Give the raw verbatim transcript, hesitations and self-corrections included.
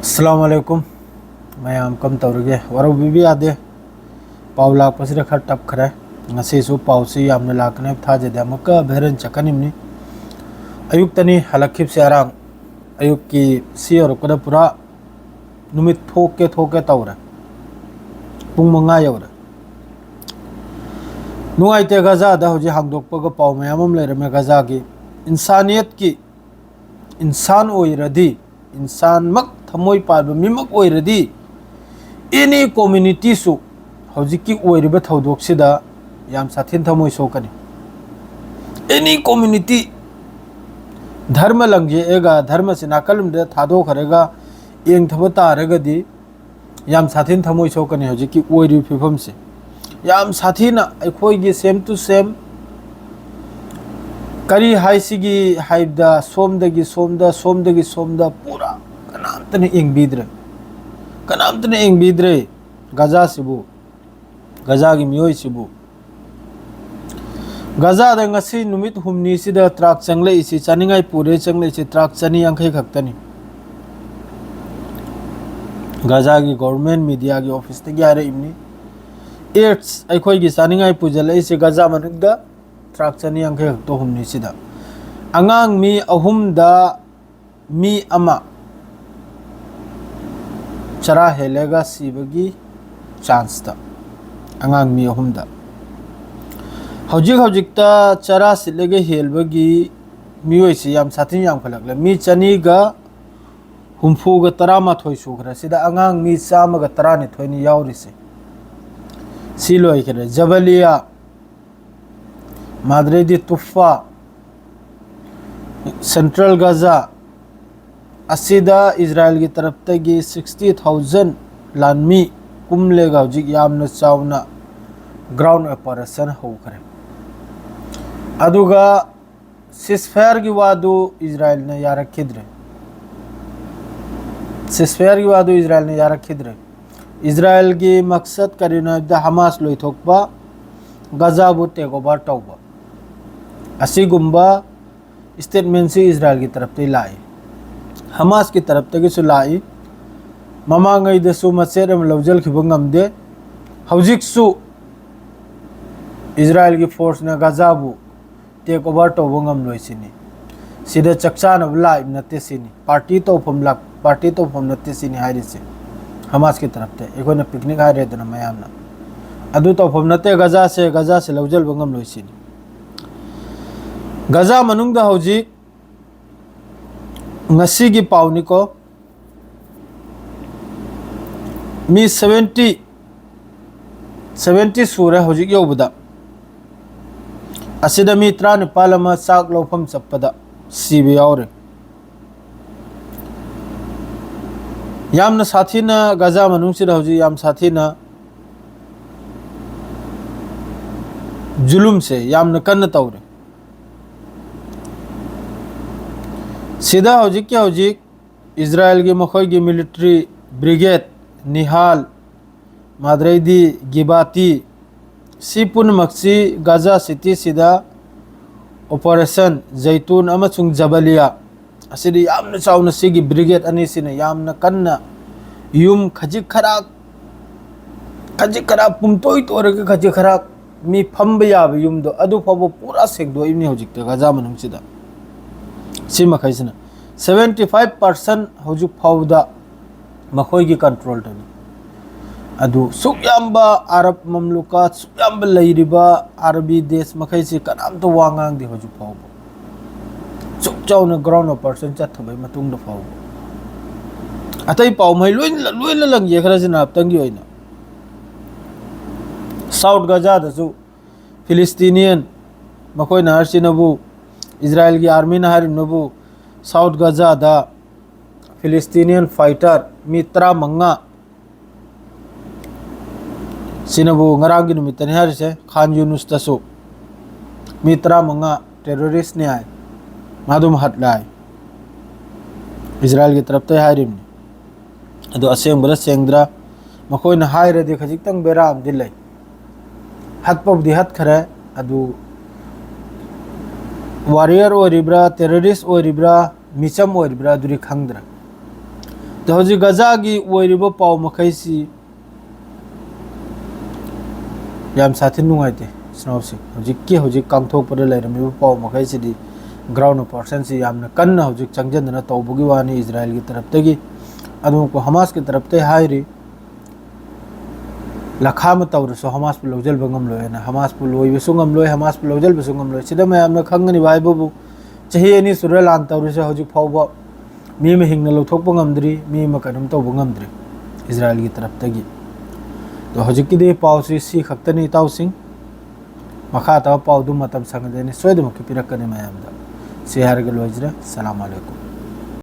ꯑꯁꯂꯥꯃꯨ ꯑꯂꯥꯏꯀꯨꯝ꯫ ꯃꯌꯥꯝ ꯀꯝ ꯇꯧꯔꯤꯒꯦ? ꯋꯥꯔꯧꯕꯤꯕ ꯌꯥꯗꯦ, ꯄꯥꯎ ꯂꯥꯛꯄꯁꯤꯗ ꯈꯔ ꯇꯞꯈ꯭ꯔꯦ꯫ ꯉꯁꯤꯁꯨ ꯄꯥꯎꯁꯤ ꯌꯥꯝꯅ ꯂꯥꯛꯀꯅꯤ ꯍꯥꯏꯕ ꯊꯥꯖꯗꯦ꯫ ꯑꯃꯨꯛꯀ ꯚꯥꯏꯔꯦꯜ ꯆꯠꯀꯅꯤꯕꯅꯤ꯫ ꯑꯌꯨꯛꯇꯅꯤ ꯍꯜꯂꯛꯈꯤꯕꯁꯦ, ꯑꯔꯥꯡ ꯑꯌꯨꯛꯀꯤ ꯁꯤ ꯌꯧꯔꯛꯄꯗ ꯄꯨꯔꯥ ꯅꯨꯃꯤꯠ ꯊꯣꯛꯀꯦ ꯊꯣꯛꯀꯦ ꯇꯧꯔꯦ꯫ ꯄꯨꯡ ꯃꯉꯥ ꯌꯧꯔꯦ꯫ ꯅꯨꯡꯉꯥꯏꯇꯦ꯫ ꯒꯖꯥꯗ ꯍꯧꯖꯤꯛ ꯍꯥꯡꯗꯣꯛꯄꯒ ꯄꯥꯎ ꯃꯌꯥꯝ ꯑꯃ ꯂꯩꯔꯝꯃꯦ꯫ ꯒꯖꯥꯒꯤ ꯏꯟꯁꯥꯅꯤꯌꯠꯀꯤ, ꯏꯟꯁꯥꯟ ꯑꯣꯏꯔꯗꯤ, ꯏꯟꯁꯥꯟꯃꯛ ꯊꯃꯣꯏ ꯄꯥꯟꯕ ꯃꯤꯃꯛ ꯑꯣꯏꯔꯗꯤ, ꯑꯦꯅꯤ ꯀꯣꯃ꯭ꯌꯨꯅꯤꯇꯤꯁꯨ ꯍꯧꯖꯤꯛꯀꯤ ꯑꯣꯏꯔꯤꯕ ꯊꯧꯗꯣꯛꯁꯤꯗ ꯌꯥꯝ ꯁꯥꯊꯤꯅ ꯊꯃꯣꯏ ꯁꯣꯛꯀꯅꯤ꯫ ꯑꯦꯅꯤ ꯀꯣꯃ꯭ꯌꯨꯅꯤꯇꯤ, ꯙꯔꯃ ꯂꯪꯖꯦꯛꯑꯒ, ꯙꯔꯃꯁꯤ ꯅꯥꯀꯜ ꯑꯃꯗ ꯊꯥꯗꯣꯛꯈ꯭ꯔꯒ ꯌꯦꯡꯊꯕ ꯇꯥꯔꯒꯗꯤ, ꯌꯥꯝ ꯁꯥꯊꯤꯅ ꯊꯃꯣꯏ ꯁꯣꯛꯀꯅꯤ ꯍꯧꯖꯤꯛꯀꯤ ꯑꯣꯏꯔꯤꯕ ꯐꯤꯕꯝꯁꯦ꯫ ꯌꯥꯝ ꯁꯥꯊꯤꯅ ꯑꯩꯈꯣꯏꯒꯤ same to same, ꯀꯔꯤ ꯍꯥꯏꯁꯤꯒꯤ ꯍꯥꯏꯕꯗ, ꯁꯣꯝꯗꯒꯤ ꯁꯣꯝꯗ, ꯁꯣꯝꯗꯒꯤ ꯁꯣꯝꯗ ꯄꯨꯔꯥ ꯀꯅꯥꯝꯇꯅ ꯌꯦꯡꯕꯤꯗ꯭ꯔꯦ꯫ ꯀꯅꯥꯝꯇꯅ ꯌꯦꯡꯕꯤꯗ꯭ꯔꯦ ꯒꯖꯥꯁꯤꯕꯨ, ꯒꯖꯥꯒꯤ ꯃꯤꯑꯣꯏꯁꯤꯕꯨ꯫ ꯒꯖꯥꯗ ꯉꯁꯤ ꯅꯨꯃꯤꯠ ꯍꯨꯝꯅꯤꯁꯤꯗ ꯇ꯭ꯔꯥꯛ ꯆꯪꯂꯛꯏꯁꯤ, ꯆꯥꯅꯤꯡꯉꯥꯏ ꯄꯨꯔꯦ ꯆꯪꯂꯛꯏꯁꯤ ꯇ꯭ꯔꯥꯛ ꯆꯅꯤ ꯌꯥꯡꯈꯩ ꯈꯛꯇꯅꯤ꯫ ꯒꯖꯥꯒꯤ ꯒꯣꯚꯔꯟꯃꯦꯟꯠ ꯃꯤꯗꯤꯌꯥꯒꯤ ꯑꯣꯐꯤꯁꯇꯒꯤ ꯍꯥꯏꯔꯛꯏꯕꯅꯤ꯫ ꯑꯦꯗꯁ ꯑꯩꯈꯣꯏꯒꯤ ꯆꯥꯅꯤꯡꯉꯥꯏ ꯄꯨꯁꯤꯜꯂꯛꯏꯁꯤ ꯒꯖꯥ ꯃꯅꯨꯡꯗ ꯇ꯭ꯔꯥꯛ ꯆꯅꯤ ꯌꯥꯡꯈꯩ ꯈꯛꯇ ꯍꯨꯝꯅꯤꯁꯤꯗ꯫ ꯑꯉꯥꯡ ꯃꯤ ꯑꯍꯨꯝꯗ ꯃꯤ ꯑꯃ ꯆꯔꯥ ꯍꯦꯜꯂꯒ ꯁꯤꯕꯒꯤ ꯆꯥꯟꯁꯇ, ꯑꯉꯥꯡ ꯃꯤ ꯑꯍꯨꯝꯗ꯫ ꯍꯧꯖꯤꯛ ꯍꯧꯖꯤꯛꯇ ꯆꯔꯥ ꯁꯤꯠꯂꯒ ꯍꯦꯜꯕꯒꯤ ꯃꯤꯑꯣꯏꯁꯤ ꯌꯥꯝ ꯁꯥꯊꯤꯅ ꯌꯥꯝꯈꯠꯂꯛꯂꯦ꯫ ꯃꯤ ꯆꯅꯤꯒ ꯍꯨꯝꯐꯨꯒ ꯇꯔꯥꯃꯥꯊꯣꯏ ꯁꯨꯈ꯭ꯔꯦ꯫ ꯁꯤꯗ ꯑꯉꯥꯡ ꯃꯤ ꯆꯥꯝꯃꯒ ꯇꯔꯥꯅꯤꯊꯣꯏꯅꯤ ꯌꯥꯎꯔꯤꯁꯦ꯫ ꯁꯤ ꯂꯣꯏꯈ꯭ꯔꯦ꯫ ꯖꯕꯂꯤꯌꯥ, ꯃꯥꯗ꯭ꯔꯦꯗꯤ ꯇꯨꯐꯥ, ꯁꯦꯟꯇ꯭ꯔꯦꯜ ꯒꯖꯥ ꯑꯁꯤꯗ ꯏꯖꯔꯥꯏꯜꯒꯤ ꯇꯔꯞꯇꯒꯤ sixty thousand ꯂꯥꯟꯃꯤ ꯀꯨꯝꯂꯦꯒ ꯍꯧꯖꯤꯛ ꯌꯥꯝꯅ ꯆꯥꯎꯅ ground operation ꯍꯧꯈ꯭ꯔꯦ꯫ ꯑꯗꯨꯒ ceasefire ꯒꯤ ꯋꯥꯗꯨ ꯏꯖꯔꯥꯏꯜꯅ ꯌꯥꯔꯛꯈꯤꯗ꯭ꯔꯦ꯫ Ceasefire ꯒꯤ ꯋꯥꯗꯨ ꯏꯖꯔꯥꯏꯜꯅ ꯌꯥꯔꯛꯈꯤꯗ꯭ꯔꯦ꯫ ꯏꯖꯔꯥꯏꯜꯒꯤ ꯃꯛꯁꯠ ꯀꯔꯤꯅꯣ ꯍꯥꯏꯕꯗ ꯍꯃꯥꯁ ꯂꯣꯏꯊꯣꯛꯄ, ꯒꯖꯥꯕꯨ take over ꯇꯧꯕ꯫ ꯑꯁꯤꯒꯨꯝꯕ statement ꯁꯤ ꯏꯖꯔꯥꯏꯜꯒꯤ ꯇꯔꯞꯇꯒꯤ ꯂꯥꯛꯏ, ꯍꯃꯥꯁꯀꯤ ꯇꯔꯞꯇꯒꯤꯁꯨ ꯂꯥꯛꯏ꯫ ꯃꯃꯥꯡꯉꯩꯗꯁꯨ ꯃꯆꯦꯠ ꯑꯃ ꯂꯧꯁꯤꯟꯈꯤꯕ ꯉꯝꯗꯦ꯫ ꯍꯧꯖꯤꯛꯁꯨ ꯏꯖꯔꯥꯏꯜꯒꯤ ꯐꯣꯔꯁꯅ ꯒꯥꯖꯥꯕꯨ ꯇꯦꯛ ꯑꯣꯚꯔ ꯇꯧꯕ ꯉꯝꯂꯣꯏ ꯁꯤꯅꯤ꯫ ꯁꯤꯗ ꯆꯥꯛ ꯆꯥꯅꯕ ꯂꯥꯛꯏꯕ ꯅꯠꯇꯦ ꯁꯤꯅꯤ꯫ ꯄꯥꯔꯇꯤ ꯇꯧꯐꯝ ꯂꯥꯛ-, ꯄꯥꯔꯇꯤ ꯇꯧꯐꯝ ꯅꯠꯇꯦ ꯁꯤꯅꯤ ꯍꯥꯏꯔꯤꯁꯦ꯫ ꯍꯃꯥꯁꯀꯤ ꯇꯔꯞꯇ ꯑꯩꯈꯣꯏꯅ ꯄꯤꯛꯅꯤꯛ ꯍꯥꯏꯔꯦꯗꯅ ꯃꯌꯥꯝꯅ꯫ ꯑꯗꯨ ꯇꯧꯐꯝ ꯅꯠꯇꯦ ꯒꯥꯖꯥꯁꯦ, ꯒꯥꯖꯥꯁꯦ ꯂꯧꯁꯤꯟꯕ ꯉꯝꯂꯣꯏ ꯁꯤꯅꯤ꯫ ꯒꯥꯖꯥ ꯃꯅꯨꯡꯗ ꯍꯧꯖꯤꯛ ꯉꯁꯤꯒꯤ ꯄꯥꯎꯅꯤꯀꯣ, ꯃꯤ ꯁꯚꯦꯟꯇꯤ, ꯁꯚꯦꯟꯇꯤ ꯁꯨꯔꯦ ꯍꯧꯖꯤꯛ ꯌꯧꯕꯗ꯫ ꯑꯁꯤꯗ ꯃꯤ ꯇꯔꯥꯅꯤꯄꯥꯜ ꯑꯃ ꯆꯥꯛ ꯂꯧꯐꯝ ꯆꯠꯄꯗ ꯁꯤꯕ ꯌꯥꯎꯔꯦ꯫ ꯌꯥꯝꯅ ꯁꯥꯊꯤꯅ ꯒꯥꯖꯥ ꯃꯅꯨꯡꯁꯤꯗ ꯍꯧꯖꯤꯛ ꯌꯥꯝ ꯁꯥꯊꯤꯅ ꯖꯨꯂꯨꯝꯁꯦ ꯌꯥꯝꯅ ꯀꯟꯅ ꯇꯧꯔꯦ꯫ ꯁꯤꯗ ꯍꯧꯖꯤꯛꯀꯤ ꯍꯧꯖꯤꯛ ꯏꯖꯔꯥꯏꯜꯒꯤ ꯃꯈꯣꯏꯒꯤ ꯃꯤꯂꯤꯇ꯭ꯔꯤ ꯕ꯭ꯔꯤꯒꯦꯗ, ꯅꯤꯍꯥꯜ, ꯃꯥꯗ꯭ꯔꯩꯗꯤ, ꯒꯤꯕꯥꯇꯤ, ꯁꯤ ꯄꯨꯝꯅꯃꯛꯁꯤ ꯒꯥꯖꯥ ꯁꯤꯇꯤꯁꯤꯗ ꯑꯣꯄꯔꯦꯁꯟ ꯖꯩꯇꯨꯟ ꯑꯃꯁꯨꯡ ꯖꯕꯂꯤꯌꯥ ꯑꯁꯤꯗꯤ ꯌꯥꯝꯅ ꯆꯥꯎꯅ, ꯁꯤꯒꯤ ꯕ꯭ꯔꯤꯒꯦꯗ ꯑꯅꯤꯁꯤꯅ ꯌꯥꯝꯅ ꯀꯟꯅ ꯌꯨꯝ ꯈꯖꯤꯛ ꯈꯔꯥꯛ, ꯈꯖꯤꯛ ꯈꯔꯥꯛ ꯄꯨꯝꯇꯣꯏ ꯇꯣꯏꯔꯒ ꯈꯖꯤꯛ ꯈꯔꯥꯛ ꯃꯤ ꯐꯝꯕ ꯌꯥꯕ ꯌꯨꯝꯗꯣ ꯑꯗꯨ ꯐꯥꯎꯕ ꯄꯨꯔꯥ ꯁꯦꯡꯗꯣꯛꯏꯕꯅꯤ ꯍꯧꯖꯤꯛꯇ ꯒꯥꯖꯥ ꯃꯅꯨꯡꯁꯤꯗ꯫ ꯁꯤ ꯃꯈꯩꯁꯤꯅ seventy five percent ꯍꯧꯖꯤꯛ ꯐꯥꯎꯕꯗ ꯃꯈꯣꯏꯒꯤ ꯀꯟꯇ꯭ꯔꯣꯜꯗꯅꯤ꯫ ꯑꯗꯨ ꯁꯨꯛ ꯌꯥꯝꯕ ꯑꯔꯕ ꯃꯝꯂꯨꯀꯥ, ꯁꯨꯛ ꯌꯥꯝꯕ ꯂꯩꯔꯤꯕ ꯑꯔꯕꯤ ꯗꯦꯁ ꯃꯈꯩꯁꯤ ꯀꯅꯥꯝꯇ ꯋꯥ ꯉꯥꯡꯗꯦ ꯍꯧꯖꯤꯛ ꯐꯥꯎꯕ꯫ ꯁꯨꯛ ꯆꯥꯎꯅ ꯒ꯭ꯔꯥꯎꯟ ꯑꯣꯄꯔꯦꯁꯟ ꯆꯠꯊꯕꯩ ꯃꯇꯨꯡꯗ ꯐꯥꯎꯕ꯫ ꯑꯇꯩ ꯄꯥꯎ ꯃꯍꯩ ꯂꯣꯏꯅ, ꯂꯣꯏꯅ ꯂꯪꯒꯦ ꯈꯔꯁꯤ ꯅꯍꯥꯛꯇꯪꯒꯤ ꯑꯣꯏꯅ꯫ ꯁꯥꯎꯠ ꯒꯖꯥꯗꯁꯨ ꯐꯤꯂꯤꯁꯇꯤꯅꯤꯌꯟ, ꯃꯈꯣꯏꯅ ꯍꯥꯏꯔꯤꯁꯤꯅꯕꯨ, ꯏꯖꯔꯥꯏꯜꯒꯤ ꯑꯥꯔꯃꯤꯅ ꯍꯥꯏꯔꯤꯕꯅꯕꯨ, ꯁꯥꯎꯠ ꯒꯖꯥꯗ ꯐꯤꯂꯤꯁꯇꯤꯅꯤꯌꯟ ꯐꯥꯏꯇꯔ ꯃꯤ ꯇꯔꯥꯃꯉꯥ, ꯁꯤꯅꯕꯨ ꯉꯔꯥꯡꯒꯤ ꯅꯨꯃꯤꯠꯇꯅꯤ ꯍꯥꯏꯔꯤꯁꯦ, ꯈꯥꯟ ꯌꯨꯅꯨꯁꯇꯁꯨ ꯃꯤ ꯇꯔꯥꯃꯉꯥ ꯇꯦꯔꯣꯔꯤꯁꯅꯤ ꯍꯥꯏ, ꯃꯥꯗꯨꯝ ꯍꯠꯂꯦ ꯍꯥꯏ, ꯏꯖꯔꯥꯏꯜꯒꯤ ꯇꯔꯞꯇꯩ ꯍꯥꯏꯔꯤꯕꯅꯤ꯫ ꯑꯗꯣ ꯑꯁꯦꯡꯕꯔ ꯁꯦꯡꯗ꯭ꯔꯥ? ꯃꯈꯣꯏꯅ ꯍꯥꯏꯔꯗꯤ ꯈꯖꯤꯛꯇꯪ ꯕꯦꯔꯥ ꯑꯃꯗꯤ ꯂꯩ꯫ ꯍꯠꯄꯕꯨꯗꯤ ꯍꯠꯈꯔꯦ, ꯑꯗꯨ ꯋꯥꯔꯤꯌꯔ ꯑꯣꯏꯔꯤꯕ꯭ꯔꯥ, ꯇꯦꯔꯣꯔꯤꯁ ꯑꯣꯏꯔꯤꯕ꯭ꯔꯥ, ꯃꯤꯆꯝ ꯑꯣꯏꯔꯤꯕ꯭ꯔꯥ, ꯑꯗꯨꯗꯤ ꯈꯪꯗ꯭ꯔꯦ꯫ ꯑꯗꯣ ꯍꯧꯖꯤꯛ ꯒꯖꯥꯒꯤ ꯑꯣꯏꯔꯤꯕ ꯄꯥꯎ ꯃꯈꯩꯁꯤ ꯌꯥꯝ ꯁꯥꯊꯤꯅ ꯅꯨꯡꯉꯥꯏꯇꯦ꯫ ꯏꯆꯤꯟ ꯏꯅꯥꯎꯁꯤꯡ, ꯍꯧꯖꯤꯛꯀꯤ ꯍꯧꯖꯤꯛ ꯀꯥꯡꯊꯣꯛꯄꯗ ꯂꯩꯔꯝꯃꯤꯕ ꯄꯥꯎ ꯃꯈꯩꯁꯤꯗꯤ ground of personꯁꯤ ꯌꯥꯝꯅ ꯀꯟꯅ ꯍꯧꯖꯤꯛ ꯆꯪꯁꯤꯟꯗꯅ ꯇꯧꯕꯒꯤ ꯋꯥꯅꯤ ꯏꯖꯔꯥꯏꯜꯒꯤ ꯇꯔꯞꯇꯒꯤ꯫ ꯑꯗꯨ ꯍꯃꯥꯁꯀꯤ ꯇꯔꯞꯇꯒꯤ ꯍꯥꯏꯔꯤ, ꯂꯈꯥ ꯑꯃ ꯇꯧꯔꯁꯨ ꯍꯃꯥꯁꯄꯨ ꯂꯧꯁꯤꯟꯕ ꯉꯝꯂꯣꯏ ꯍꯥꯏꯅ꯫ ꯍꯃꯥꯁꯄꯨ ꯂꯣꯏꯕꯁꯨ ꯉꯝꯂꯣꯏ, ꯍꯃꯥꯁꯄꯨ ꯂꯧꯁꯤꯟꯕꯁꯨ ꯉꯝꯂꯣꯏ꯫ ꯁꯤꯗ ꯃꯌꯥꯝꯅ ꯈꯪꯒꯅꯤꯕ ꯍꯥꯏꯕꯕꯨ, ꯆꯍꯤ ꯑꯅꯤ ꯁꯨꯔꯦ ꯂꯥꯟ ꯇꯧꯔꯤꯁꯦ, ꯍꯧꯖꯤꯛ ꯐꯥꯎꯕ ꯃꯤ ꯑꯃ ꯍꯤꯡꯅ ꯂꯧꯊꯣꯛꯄ ꯉꯝꯗ꯭ꯔꯤ, ꯃꯤ ꯑꯃ ꯀꯩꯅꯣꯝ ꯇꯧꯕ ꯉꯝꯗ꯭ꯔꯤ ꯏꯖꯔꯥꯏꯜꯒꯤ ꯇꯔꯞꯇꯒꯤ꯫ ꯑꯗꯣ ꯍꯧꯖꯤꯛꯀꯤꯗꯤ ꯄꯥꯎꯁꯤ ꯁꯤ ꯈꯛꯇꯅꯤ ꯏꯇꯥꯎꯁꯤꯡ꯫ ꯃꯈꯥ ꯇꯥꯕ ꯄꯥꯎꯗꯨ ꯃꯇꯝ ꯁꯪꯉꯗꯤ ꯑꯩꯅ ꯁꯣꯏꯗꯅꯃꯛꯀꯤ ꯄꯤꯔꯛꯀꯅꯤ ꯃꯌꯥꯝꯗ꯫ ꯁꯤ ꯍꯥꯏꯔꯒ ꯂꯣꯏꯖꯔꯦ꯫ ꯁꯂꯥꯝ ꯑꯂꯩꯀꯨꯝ꯫